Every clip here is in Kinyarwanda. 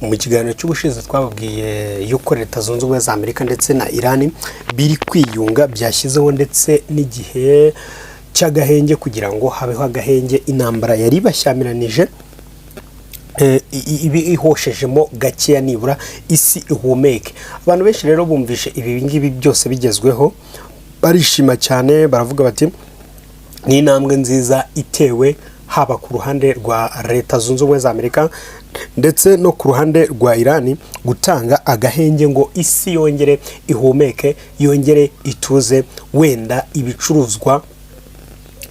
Mu kiganiro cy'ubushize twababwiye yuko Leta Zunze Ubumwe za Amerika ndetse na Irani biri kwiyunga, byashyizeho ndetse n'igihe cy'agahenge kugira ngo habeho agahenge, intambara yari ibashyamiranyije ibe ihoshejemo gakeya, nibura isi ihumeke. Abantu benshi rero bumvishe ibi ngibi byose bigezweho barishima cyane, baravuga bati ni intambwe nziza itewe haba ku ruhande rwa Leta Zunze Ubumwe za Amerika ndetse no ku ruhande rwa Irani, gutanga agahenge ngo isi yongere ihumeke, yongere ituze, wenda ibicuruzwa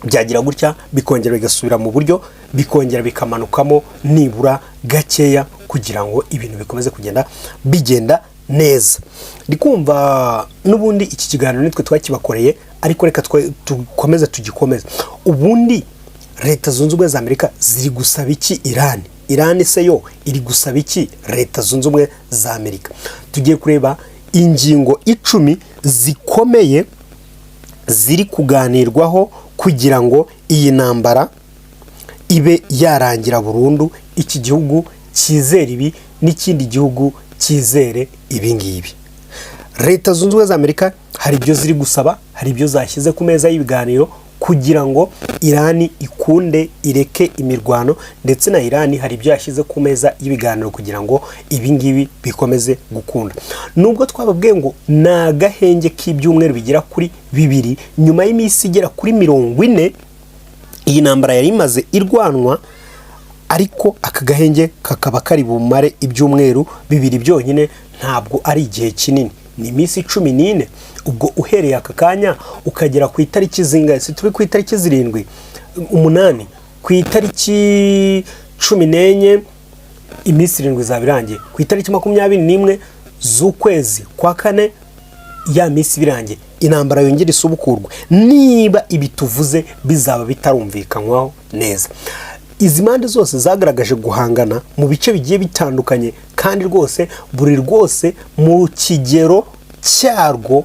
byagira gutya bikongera bigasubira mu buryo, bikongera bikamanukamo nibura gakeya, kugira ngo ibintu bikomeze kugenda bigenda neza. Ndi kumva n'ubundi iki kiganiro nitwe twakibakoreye, ariko reka dukomeze tugikomeze. Ubundi Leta Zunze Ubumwe za Amerika ziri gusaba iki Irani? Irani se yo iri gusaba iki Leta Zunze Ubumwe za Amerika? Tugiye kureba ingingo 10 zikomeye ziri kuganirwaho kugira ngo iyi ntambara ibe yarangira burundu, iki gihugu cyizere ibi n'ikindi gihugu cyizere ibi ngibi. Leta Zunze Ubumwe za Amerika hari ibyo ziri gusaba, hari ibyo zashyize ku meza y'ibiganiro kugira ngo Irani ikunde ireke imirwano, ndetse na Irani hari ibyo yashyize ku meza y'ibiganiro kugira ngo ibi ngibi bikomeze gukunda. Nubwo twababwiye ngo ni agahenge k'ibyumweru bigera kuri 2, nyuma y'iminsi igera kuri 40 iyi ntambara yari imaze irwanwa, ariko aka gahenge kakaba kari bumare ibyumweru 2 byonyine. Ntabwo ari igihe kinini, ni iminsi 14. Ubwo uhereye aka kanya ukagera ku itariki zingahe? Si turi ku itariki 7, 8, ku itariki 14, iminsi 7 izaba irangiye. Ku itariki 21 z'ukwezi kwa kane, ya minsi birangiye, intambara yongera isubukurwe niba ibi tuvuze bizaba bitarumvikanywaho neza. Izi mpande zose zagaragaje guhangana mu bice bigiye bitandukanye, kandi rwose buri rwose mu kigero cyarwo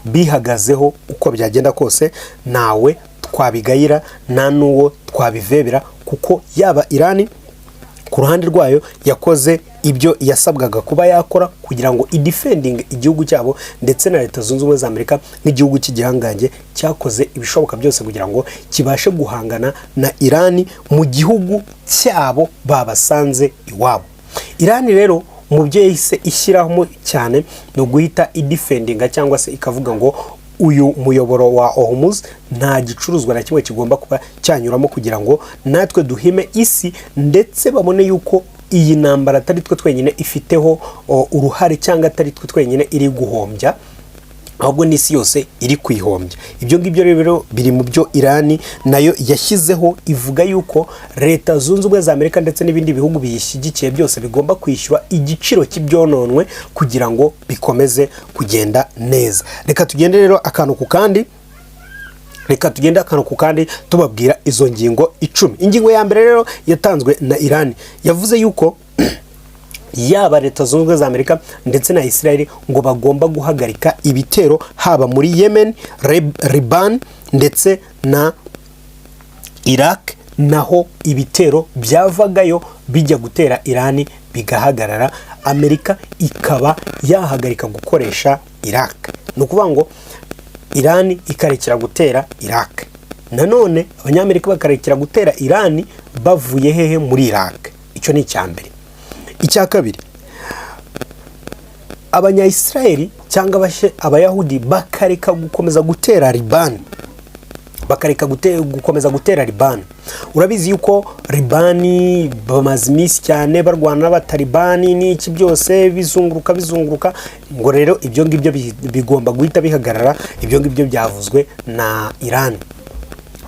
bihagazeho. Uko byagenda kose ntawe twabigayira, nta n'uwo twabivebera, kuko yaba Irani ku ruhande rwayo yakoze ibyo yasabwaga kuba yakora kugira ngo idefendinge igihugu cyabo, ndetse na Leta Zunze Ubumwe za Amerika nk'igihugu cy'igihangange cyakoze ibishoboka byose kugira ngo kibashe guhangana na Irani mu gihugu cyabo babasanze iwabo. Irani rero mu byo yahise ishyiramo cyane ni uguhita idefendinga, cyangwa se ikavuga ngo uyu muyoboro wa Hormuz nta gicuruzwa na kimwe kigomba kuba cyanyuramo, kugira ngo natwe duhime isi, ndetse babone yuko iyi ntambara atari twe twenyine ifiteho uruhare, cyangwa atari twe twenyine iri guhombya, ahubwo n'isi yose iri kuyihombya. Ibyo ngibyo rero biri mu byo Irani nayo yashyizeho, ivuga yuko Leta Zunze Ubumwe za Amerika ndetse n'ibindi bihugu biyishyigikiye byose bigomba kwishyura igiciro cy'ibyononwe kugira ngo bikomeze kugenda neza. Reka tugende rero akantu ku kandi, reka tugende akantu ku kandi tubabwira izo ngingo 10. Ingingo ya mbere rero yatanzwe na Irani yavuze yuko yaba Leta Zunze Ubumwe za Amerika ndetse na Israel ngo bagomba guhagarika ibitero haba muri Yemen, Liban ndetse na Iraq, naho ibitero byavagayo bijya gutera Irani bigahagarara, Amerika ikaba yahagarika gukoresha Iraq. Ni ukuvuga ngo Irani ikarekera gutera Iraq, nanone Abanyamerika bakarekera gutera Irani bavuye hehe? Muri Iraq. Icyo ni icya mbere. Icya kabiri, Abanyayisiraheli cyangwa Abayahudi bakareka gukomeza gutera Libani, bakareka gukomeza gutera Libani. Urabizi yuko Libani bamaze iminsi cyane barwana n'Abatalibani n'iki byose, bizunguruka bizunguruka. Ngo rero ibyo ngibyo bigomba guhita bihagarara. Ibyo ngibyo byavuzwe na Irani.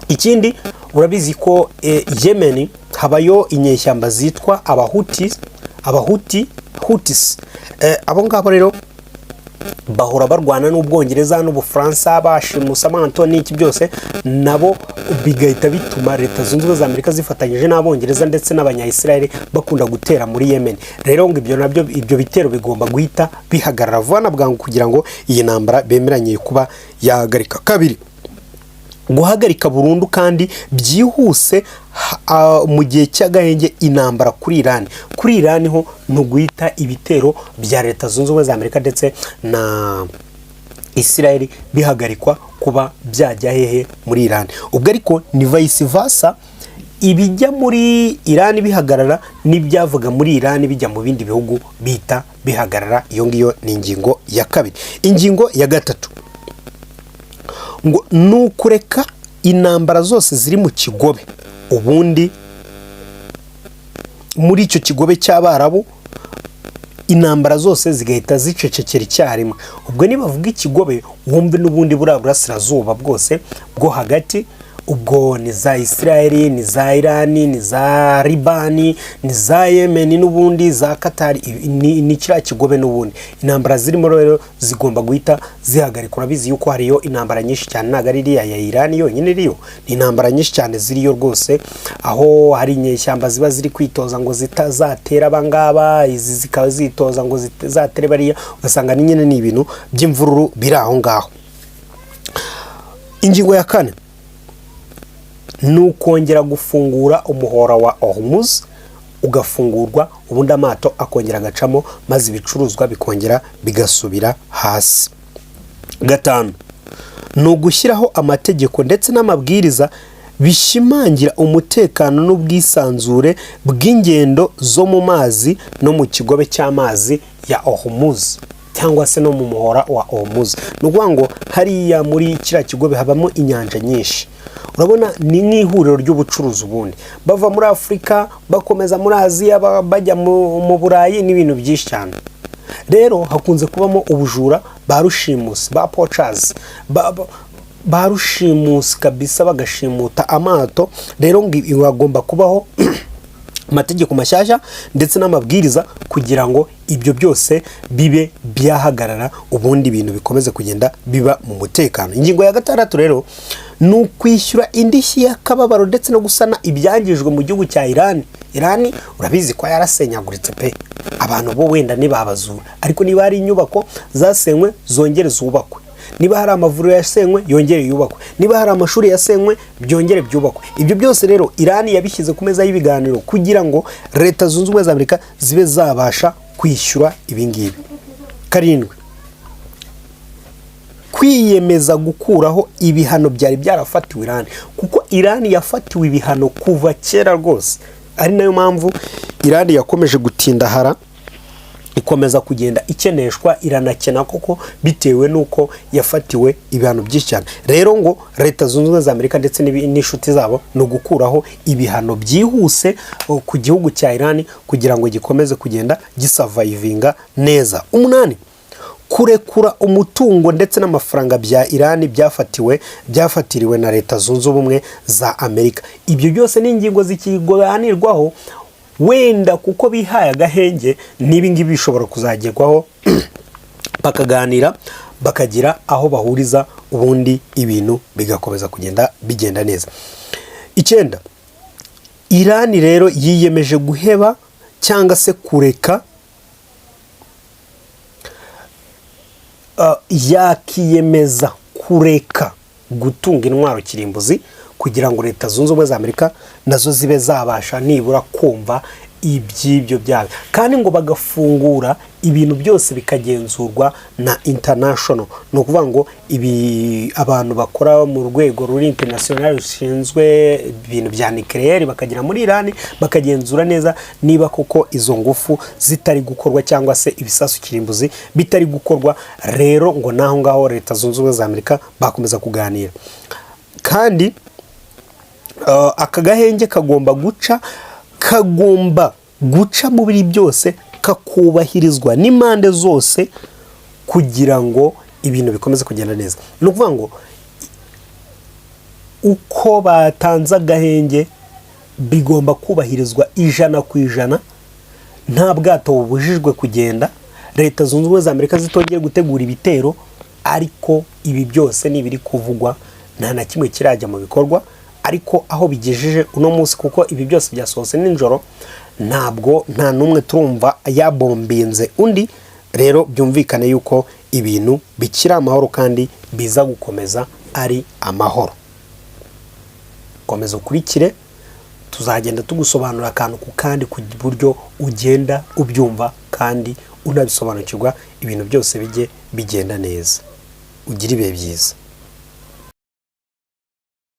Ikindi, urabizi ko Yemen habayo inyeshyamba zitwa Abahuti, Abahuti, Houthis. Abo ngabo rero bahora barwana n'Ubwongereza n'Ubufaransa, bashimusa amato n'iki byose, nabo bigahita bituma Leta Zunze Ubumwe za Amerika zifatanyije n'Abongereza ndetse n'Abanyayisiraheli bakunda gutera muri Yemen. Rero ngo ibyo nabyo, ibyo bitero bigomba guhita bihagarara vuba na bwangu kugira ngo iyi ntambara bemeranye kuba yahagarika. Kabiri. Guhagarika burundu kandi byihuse mu gihe cy'agahenge intambara kuri Irani. Kuri Irani ho ni uguhita ibitero bya Leta Zunze Ubumwe za Amerika ndetse na Israel bihagarikwa kuba byajya hehe? Muri Irani. Ubwo ariko ni vice versa, ibijya muri Irani bihagarara, n'ibyavaga muri Irani bijya mu bindi bihugu bita bihagarara. Iyo ngiyo ni ingingo ya kabiri. Ingingo ya gatatu ngo ni ukureka intambara zose ziri mu kigobe. Ubundi muri icyo kigobe cy'Abarabu intambara zose zigahita zicecekera icyarimwe. Ubwo nibavuga ikigobe, wumve n'ubundi buriya burasirazuba bwose bwo hagati. Ubwo ni za Isirayeli, ni za Irani, ni za Libani, ni za Yemeni, n'ubundi za Katari, ni kiriya kigobe n'ubundi. Intambara zirimo rero zigomba guhita zihagarikwa. Urabizi yuko hariyo intambara nyinshi cyane, ntabwo ari iriya ya Irani yonyine iriyo, ni intambara nyinshi cyane ziriyo rwose, aho hari inyeshyamba ziba ziri kwitoza ngo zitazatera abangaba, izi zikaba zitoza ngo zitazatere bariya, ugasanga ni nyine ni ibintu by'imvururu biri aho ngaho. Ingingo ya kane ni ukongera gufungura umuhora wa Hormuz, ugafungurwa, ubundi amato akongera agacamo, maze ibicuruzwa bikongera bigasubira hasi. Gatanu ni ugushyiraho amategeko ndetse n'amabwiriza bishimangira umutekano n'ubwisanzure bw'ingendo zo mu mazi no mu kigobe cy'amazi ya Hormuz, cyangwa se no mu muhora wa Hormuz. Ni ukuvuga ngo hariya muri kiriya kigobe habamo inyanja nyinshi. Urabona ni nk'ihuriro ry'ubucuruzi, ubundi bava muri Afurika bakomeza muri Aziya, bajya mu Burayi n'ibintu byinshi cyane. Rero hakunze kubamo ubujura, ba rushimusi, ba poachers, ba rushimusi kabisa, bagashimuta amato. Rero ngo hagomba kubaho amategeko mashyashya ndetse n'amabwiriza kugira ngo ibyo byose bibe byahagarara, ubundi ibintu bikomeze kugenda biba mu mutekano. Ingingo ya gatandatu rero ni ukwishyura indishyi y'akababaro ndetse no gusana ibyangijwe mu gihugu cya Irani. Irani urabizi ko yarasenyaguritse pe. Abantu bo wenda ntibabazura, ariko niba hari inyubako zasenywe zongere zubakwe, niba hari amavuriro yasenywe yongere yubakwe, niba hari amashuri yasenywe byongere byubakwe. Ibyo byose rero Irani yabishyize ku meza y'ibiganiro kugira ngo Leta Zunze Ubumwe za Amerika zibe zabasha kwishyura ibingibi. Karindwi, kwiyemeza gukuraho ibihano byari byarafatiwe Irani, kuko Irani yafatiwe ibihano kuva kera rwose, ari nayo mpamvu Irani yakomeje gutindahara, ikomeza kugenda ikeneshwa, iranakena koko bitewe n'uko yafatiwe ibihano byinshi cyane. Rero ngo Leta Zunze Ubumwe za Amerika ndetse n'inshuti zabo ni ugukuraho ibihano byihuse ku gihugu cya Irani kugira ngo gikomeze kugenda gisurvivinga neza. Umunani, kurekura umutungo ndetse n'amafaranga bya Irani byafatiriwe na Leta Zunze Ubumwe za Amerika. Ibyo byose ni ingingo zikiganirwaho wenda, kuko bihaye agahenge n'ibi ngibi bishobora kuzagerwaho, bakaganira, bakagira aho bahuriza, ubundi ibintu bigakomeza kugenda bigenda neza. Icyenda, Irani rero yiyemeje guheba cyangwa se kureka, yakiyemeza kureka gutunga intwaro kirimbuzi kugira ngo Leta Zunze Ubumwe za Amerika nazo zibe zabasha nibura kumva iby'ibyo byabo, kandi ngo bagafungura ibintu byose bikagenzurwa na international. Ni ukuvuga ngo ibi abantu bakora mu rwego ruri international rushinzwe ibintu bya nucléaire bakagera muri Irani, bakagenzura neza niba koko izo ngufu zitari gukorwa cyangwa se ibisasu kirimbuzi bitari gukorwa. Rero ngo naho ngaho Leta Zunze Ubumwe za Amerika bakomeza kuganira, kandi aka gahenge kagomba guca muri byose, kakubahirizwa n'impande zose kugira ngo ibintu bikomeze kugenda neza. Ni ukuvuga ngo uko batanze agahenge bigomba kubahirizwa 100%, nta bwato bubujijwe kugenda, Leta Zunze Ubumwe za Amerika zitongeye gutegura ibitero. Ariko ibi byose ni ibiri kuvugwa, nta na kimwe kirajya mu bikorwa. Ariko aho bigejeje uno munsi, kuko ibi byose byasohotse nijoro, ntabwo nta n'umwe turumva yabombinze undi. Rero byumvikane yuko ibintu bikiri amahoro kandi biza gukomeza ari amahoro. Komeza ukurikire, tuzagenda tugusobanurira akantu ku kandi, ku buryo ugenda ubyumva kandi unabisobanukirwa, ibintu byose bijye bigenda neza. Ugire ibihe byiza.